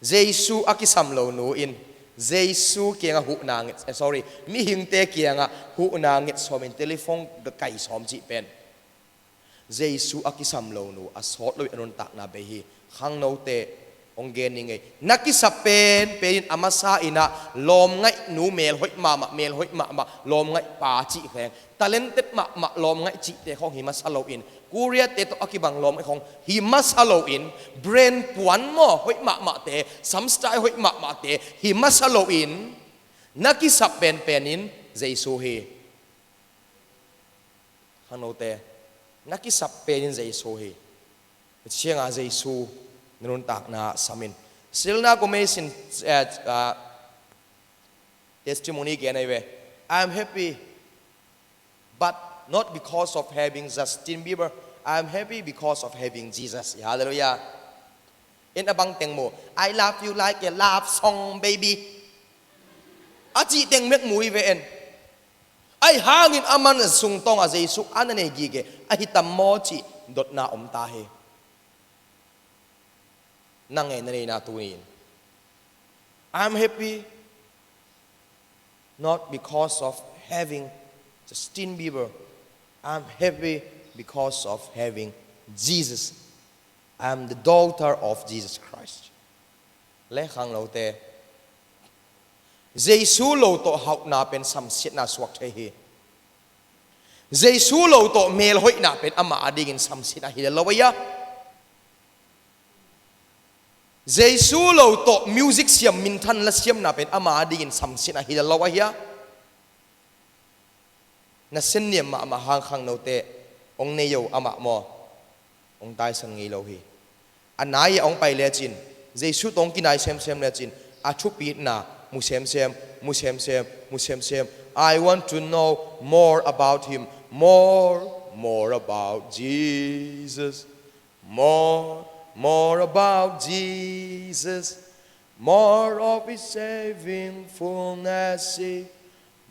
Jesu a kisam lo nu in Jesu kiangah huhna nget, eh, sorry, mihingte kiangah huhna nget sawmin telephone kai sawm cih pen Jesu a kisam lo nu a sawt lo i a nuntakna bei hi. Khangnote, hong gen ning ei. Na kisap penpen in a masa inah lawmngaih nu, melhoih mahmah, melhoih mahmah, lawmngaih pa cih kheng, talented mahmah, lawmngaih cihte khawng hi masa loin, Koreate tawh a kibang lawmngaih khawng hi masa loin, brand puan maw hoih mahmahte, samstai hoih mahmahte hi masa loin, na kisap penpen in Jesu hi. Khangnote, na kisap pen in Jesu hi. Cianga Jesu na nuntakna samin. Selena Gomez in, eh, ah, testimony gen ahi ve. "I'm happy, but not because of having Justin Bieber. I'm happy because of having Jesus." Hallelujah. En a bang teng mu, "I love you like a love song, baby," a cih teng mek mu hi ve en. Ahi hangin aman a sungtawngah Jesu a na nei gige ahi tam maw cih dotna om ta hi. Na ngeina neina tuni in, I'm happy not because of having Justin Bieber. I'm happy because of having Jesus. I'm the daughter of Jesus Christ. Le khangnote, Jesu lo tawh hauhna pen samsiatna suak thei hi. Jesu lo tawh melhoihna pen amah adingin samsiatna hi lo ahi a. Jesu lo tawh music siam, minthan la siamna pen amah adingin samsiatna hi lo ahi a. Na senniam mahmah hang khangnote hong nei uh amah maw, hong taisan ngei lo hi. A nai-ah hong pai lecin, Jesu tawh hong kinai semsem lecin, a thupitna mu semsem, mu semsem, mu semsem. I want to know more about him, more, more about Jesus. More, more about Jesus, more of his saving fullness,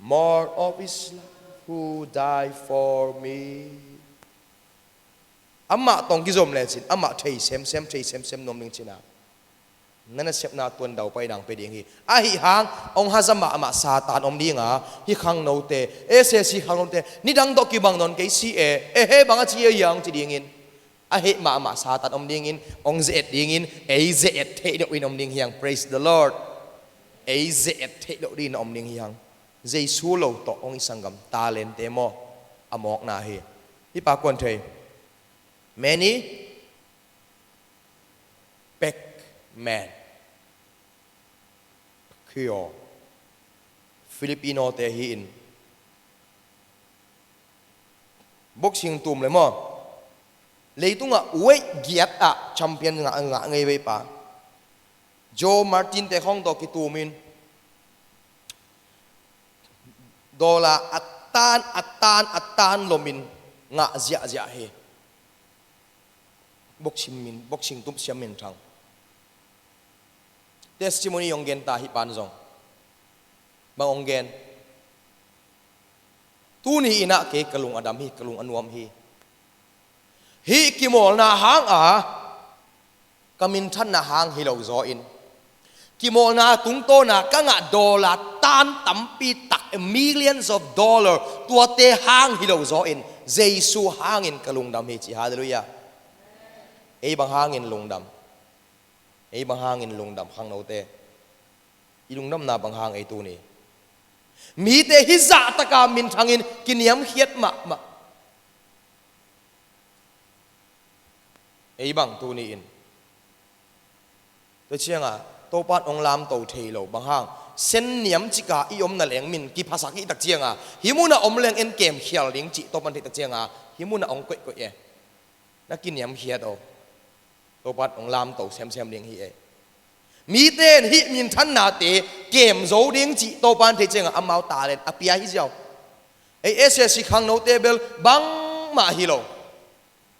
more of his love who died for me. Amah tawh kizom lecin, amah thei semsem, thei semsem nuam ding cina, na nasepna tuan daupai nang pia ding hi. Ahi hang, hong haza mahmah Satan om dinga, hih khangnote, S A C khangnote, nidang tawh kibang nawn kei si e, e he bang a ci e hiang ci dingin. A heh mahmah Satan om dingin, hong ze-et dingin, ei ze-et theih loh in om ding hiang. Praise the Lord. Ei ze-et theih loh dingin om ding hiang. Jesu lo tawh hong i sanggam talente maw, a mawkna hi. Hih pa kuan thei. Manny Pacquiao. Filipino te hi in. Boxing tum le maw, leitungah weight giat ah champion ngah, ngah ngei vei pa. Joe Martin te khawng tawh kitumin dollar a tan, a tan, a tan lomin ngah ziahziah hi. Boxing min, boxing tum siam minthang. Testimony hong gen ta hih pan zong. Bang hong gen? Tuni in ah kei ka lung a dam hi, ka lung a nuam hi. Hih kimawlna hanga, ka minthanna hang hi lo zaw in, kimawlna tungtawna ka ngah dollar tan tampi tak, millions of dollar, tuate hang hi lo zaw in, Jesu hangin ka lungdam hi ci. Halleluiah. Ei bang hangin lungdam? Ei bang hangin lungdam khangnote? I lungdamna bang hang ei tuni? Mite hih zahtaka minthangin kiniamkhiat mahmah. Ei bang tuni in, tua cianga Topan hong lamto thei lo bang hang? Sen niam cika i omna leng min kiphasak hih tak cianga, hih muna om leng en kemkhial ding cih Topan theih tak cianga, hih muna hong koihkoih e. Na kiniamkhiat aw. Topan hong lamto semsem ding hi e. Mite in hih minthannate kem zo ding cih Topan thei cianga amau talent a pia hi ziau. Ei S A C khangnote bel bangmah hi lo.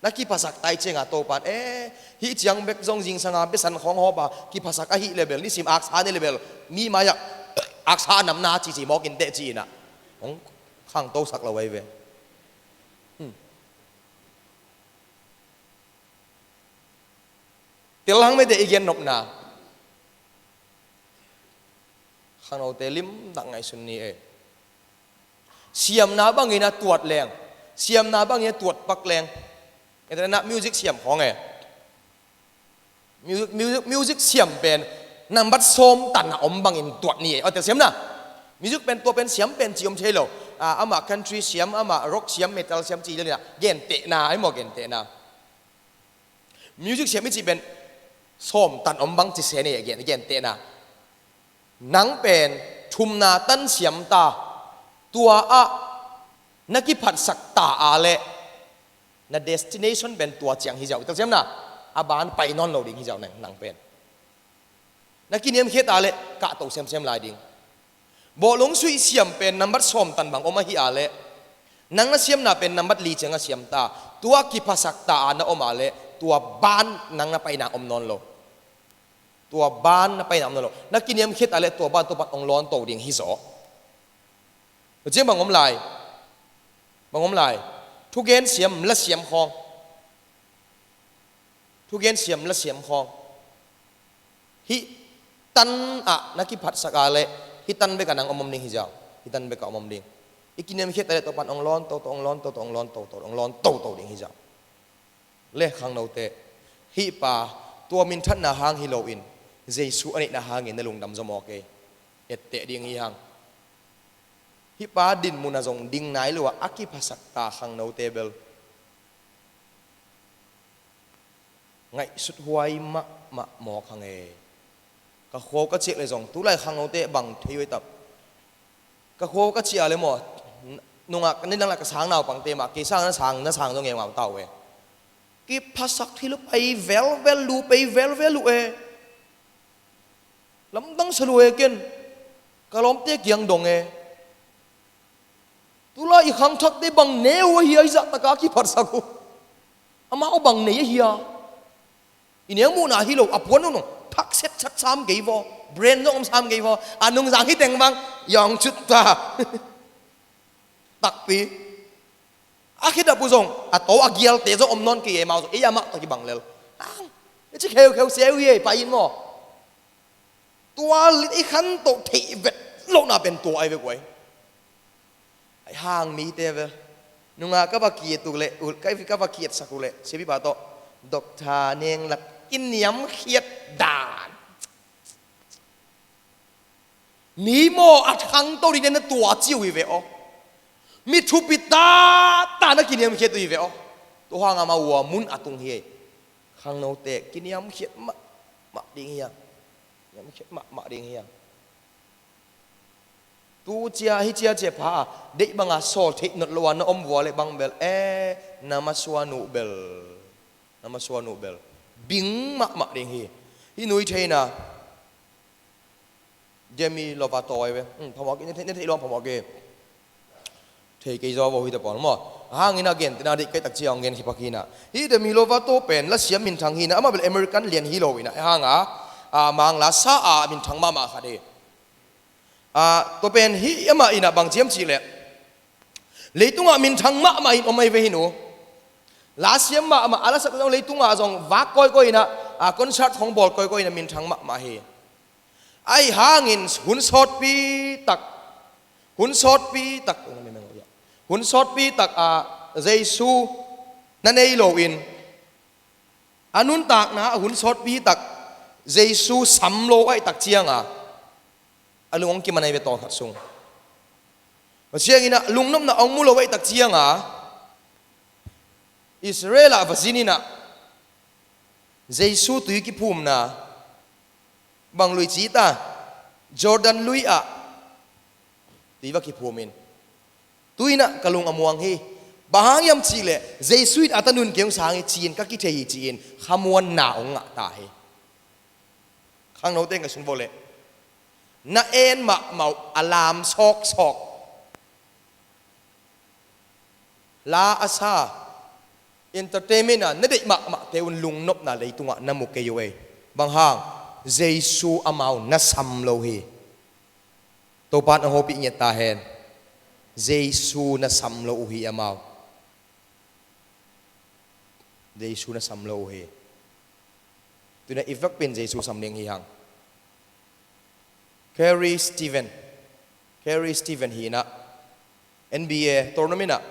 Na kiphasak tai cianga Topan, e, hih ciang bek zong zingsanga besan khawng hawpa kiphasak ahih le bel, nisim aksa nei le bel, mi mai-ah aksa a namna cici mawk inteh ci-inah hong khangtosak lo ahi ve. Hmm. Telhang mete i gen nopna, khangnote limtak ngaihsun ni e. Siamna bangin a tuat leng, siamna bangin a tuat pak leng, ete na music siam khawng e. Music, music, music siam pen nambat sawm tan a om bangin tuat ni e. Aw, tel siamna. Music pen tua pen siam pen ci om thei lo. Ah, amah country siam, amah rock siam, metal siam ci lelina gentehna ai maw, gentehna. Music siam i cih pen sawm tan om bang ci se ni e, gen, gentehna. Nang pen thumna tan siam ta, tua ah na kiphatsak ta a leh na destination pen tua ciang hi ziau. Tel siamna, a ban pai nawn lo ding hi ziau nang, nang pen. Na kiniamkhiat a leh kahto semsem lai ding. Bawlung suih siam pen nambat sawm tan bang om ahi a leh, nang na siamna pen nambat li ciang a siam ta, tua kiphasak ta a na om a leh, tua ban nang na paina om nawn lo. Tua ban na paina om nawn lo. Na kiniamkhiat a leh tua ban tua ban hong lawnto ding hi zaw. Tua ciang bang om lai? Bang om lai? Thugen siam, la siam khawng. Thugen siam, la siam khawng. Hih tan ah na kiphatsak a leh hih tan bekah nang om om ding hi ziau. Hih tan bekah om om ding. I kiniamkhiat a leh Topa'n ong lawn toto, ong lawn toto, ong lawn toto, ong lawn toto ding hi ziau. Le khangnote, hih pa tua minthanna hang hi loin Jesu a neihna hangin na lungdam zaw mawk ei. Etteh ding hi hang. Hih pa dinmun ah zong ding nai lo a, a kiphasak ta khangnote bel ngaihsut huai mahmah mawk hang e. Ka khua uh ka ciah le zong tulai khangnote bang thei uh e tam. Ka khua uh ka ciah le maw, nungak ni dang la ka sang naupangte mah kei sang na sang, na sang zong e mau tau e. Kiphasak thei lo, pai velvel lu, pai velvel lu e. Lamdang sa lu e ken. Ka lawmte kiang dong e. Tulai i khangthakte bang ne uh ahi a, i zahtak a kiphatsak uh. Amau bang nei ahi a. I neu muhna hi lo, a puan uh nung thak set chat sam kei vaw. Brand zong om sam kei vaw. A nungzang hi teng bang yawng cut ta. Takpi. A khedap uh zong a to a gialte zong om nawn kei e, mau zong ei amah tawh kibang lel. Ang, i ci kheukheu seu hi ei, pai in maw. Tua lin i khantoh theih vet lohna pen tua ai ve guai. Ai hang mite ve. Nunga ka va kiat uh leh, ka, ka va kiatsak uh leh siapipa tawh Doctor Neng Lat i niamkhiat dan. Mi maw a khangto ding na tua ci uh hi ve aw. Mi thupi tata na kiniamkhiat uh hi ve aw. Tua hanga ma ua mun a tung hi ei. Khangnote kiniamkhiat mahmah ding hi a. Kiniamkhiat mahmah ding hi a. Tu cia hi cia cia pha a deih banga sawl theih not lo a na om vua le bang bel e, na masuan uh bel, na masuan uh bel bing mahmah ding hi. Hi nui theina Demi Lovato ai ve. Hmm, phamawh kei, na thei, na thei lo phamawh kei. Thei kei zaw vo hi ta pawl maw. Hangin a gen tena deih kei tak cia hong gen hi pak hina. Hi Demi Lovato pen lasiam minthang hina, amah bel American lian hi lo ina hanga, a, mang la sa a minthang mahmah khat hi. A, tua pen hi amah ina bang ciam cih leh leitungah minthang mahmah in om ai ve hi nu. Lasiam mahmah a lasak zong leitungah zong vak kawikawi ina, a, concert hong bawl kawikawi ina minthang mahmah hi. Ai hangin hun sawtpi tak, hun sawtpi tak, hun sawtpi tak a Jesu na nei loin a nuntakna a hun sawtpi tak Jesu sam lo ai tak cianga a lung hong kiman ai ve tawlkhat sung. Pasian ina lungnopna hong mu lo ai tak cianga Israel ah va zin ina Jesu tui kiphumna bang lui ci ta, Jordan lui ah tui va kiphumin, tui inah ka lung a muang hi. Bang hang hiam cihleh Jesu in a tanun kei hong sang hi ci-in ka kithei hi ci-in khamuanna hong ngah ta hi. Khangnote ngaihsun vawh leh na en mahmah uh a lam sawksawk, la a sa, entertainment a na deih mahmahte un lungnopna leitungah na mu kei uh ei. Bang hang? Jesu amau na sam lo hi. Topa in a hopih ngiat ta hen. Jesu na sam lo uh hi amau. Jesu na sam lo uh hi. Tuna i vekpin Jesu sam ding hi hang. Carey Steven, Carey Steven hi inah N B A tournament ah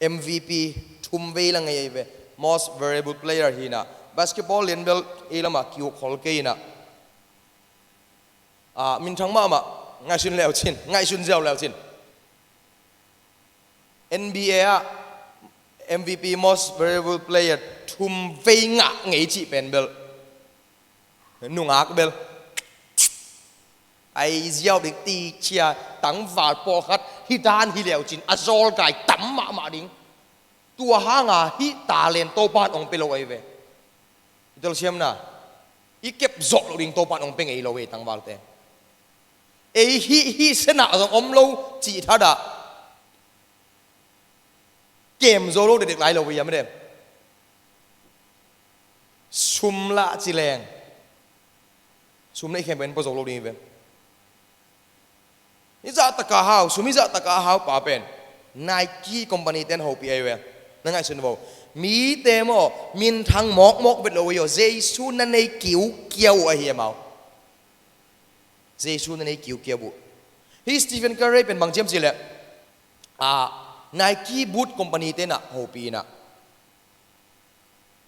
M V P thum vei la ngei ei ve. Most valuable player hi inah basketball lian bel ei lamah kiuk khol kei inah, ah, minthang mahmah, ngaihsun leucin, ngaihsun ziau leucin. N B A ah M V P, most valuable player, thum vei ngah ngei cih pen bel nungak bel ai ziau ding ti cia, tangval pawlkhat hi dan hi leucin a zawlkai tam mahmah ding. Tua hanga hih talent Topa in hong pia lo ahi ve. I telsiamna, i kep zawh loh ding Topa in hong pia ngei lo ve tangvalte. Ei hih, hih senah zong om lo cih thadah kem zo lo dekdek lai lo ve, hiam dem? Sum lah ci leng sum neih khempeuh in pua zo lo ding hi ve. Hih zahtaka hau, sum hih zahtaka hau pa pen Nike company ten hopih ahi ve. Na ngaihsun vo. Mite maw, minthang mawkmawk vet lo uh hi aw, Jesu na nei kiukiau uh ahi amau. Jesu na nei kiukiau uh. Hih Stephen Curry pen bang ciam cihleh, ah, Nike boot company te na hopih inah,